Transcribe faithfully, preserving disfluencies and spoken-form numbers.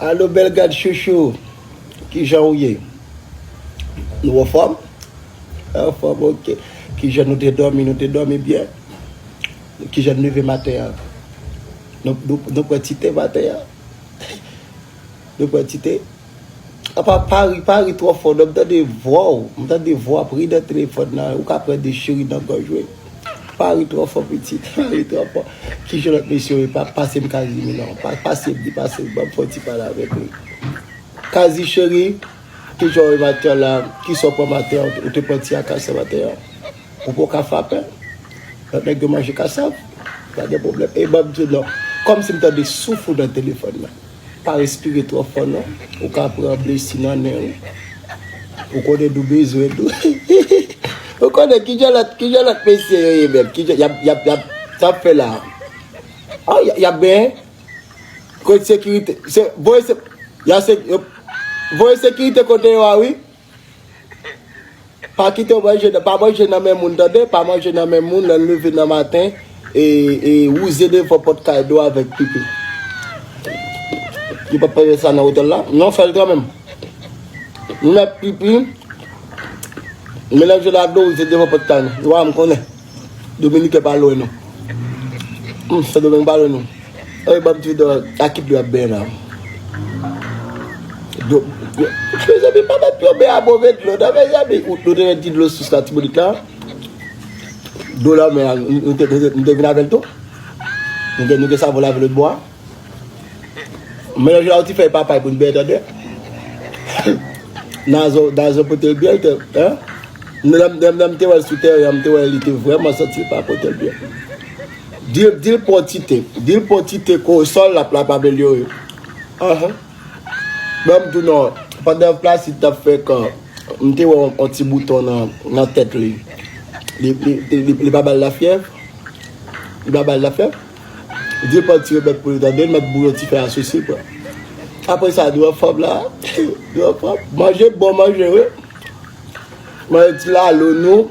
Alo, bèl gad chouchou. Kijan ou ye? Nou anfòm? Anfòm, ok. Kijan nou te dòmi? Nou te dòmi byen? Kijan nou leve maten an? Nou, nou, nou pran ti te maten an? Nou pran ti te? Apa, pa ri, pa ri twò fò, non, m tande vwa w. M tande vwa w ap ri nan telefòn nan. Ou ka pran de cheri nan gòj, wi. Pa ri twò fò, pitit. Pa ri twò fò. Kijan lòt mesye yo ye? Pa, pase m Kazimi, non. Pa, pase m, di pase m. Ban m fè yon ti pale avèk li. Kazi cheri, kijan w ye maten an la? Kisa w pran maten an? Ou te pran ti akasè maten an? Ou poko ka frape? Lòt nèg yo manje kasav? Pa gen pwoblèm. E ban m di w non. Kòmsi m tande souf ou nan telefòn nan. Pa respire twò fò non. Ou ka pran blesi nan nen w. Ou konnen nou bezwen nou. Ou konnen kijan lòt, kijan lòt mesye yo ye menm? Kijan y ap, y ap, y ap, sa ap fè la? Ah, y, y ap benyen? Kote sekirite? Se, voye se, y a se, yo, voye sekirite kote yo a, wi. Pa kite w manje, pa manje nan men moun, tande? Pa manje nan men moun, lè l leve nan maten, e, e wouze devan pòt kay do avèk pipi. Li pa p fè sa nan otèl la? Non, fè l kanmenm. Li mèt pipi, melanje l ak dlo, wouze devan pòt kay nou. Wa, m konnen. Dominiken pa lwen nou. Hmm, Sendomeng pa lwen nou. Ey, ban m di w, a ki dlo y ap benyen la? Dlo, dlo, mezanmi, pa mèt yo benyen a move dlo, non, mezanmi. Ou, nou te mèt di dlo sous Latibonit la. Dlo lanmè a, nou, nou te, nou te, nou te vin avè l tou. Nou te, nou te savon l avè lòt bò a. Melanje la, ou ti fèy papay pou n benyen, tande? Nazon, Nazon pote l byen, l te, hein? Nan, nan, nan, m te wè l sou teren an, m te wè li te vrèman santi l pa pote l byen. Di, di l pran ti te, di l pran ti te, kòsòl l ap, l ap amelyore. Ahan. Ban m di w non, pandan Placide t ap fè kan, m te wè yon, yon ti bouton nan, nan tèt li. Li, li, li, li, li pa ba l lafyèv? Li pa ba l lafyèv? Di l pran ti remèd pou li, tande, l mèt bouyon ti fè asousi, bro. Apre sa, nou anfòm la. Nou anfòm. Manje bon manje, wi. Manje ti lalo nou.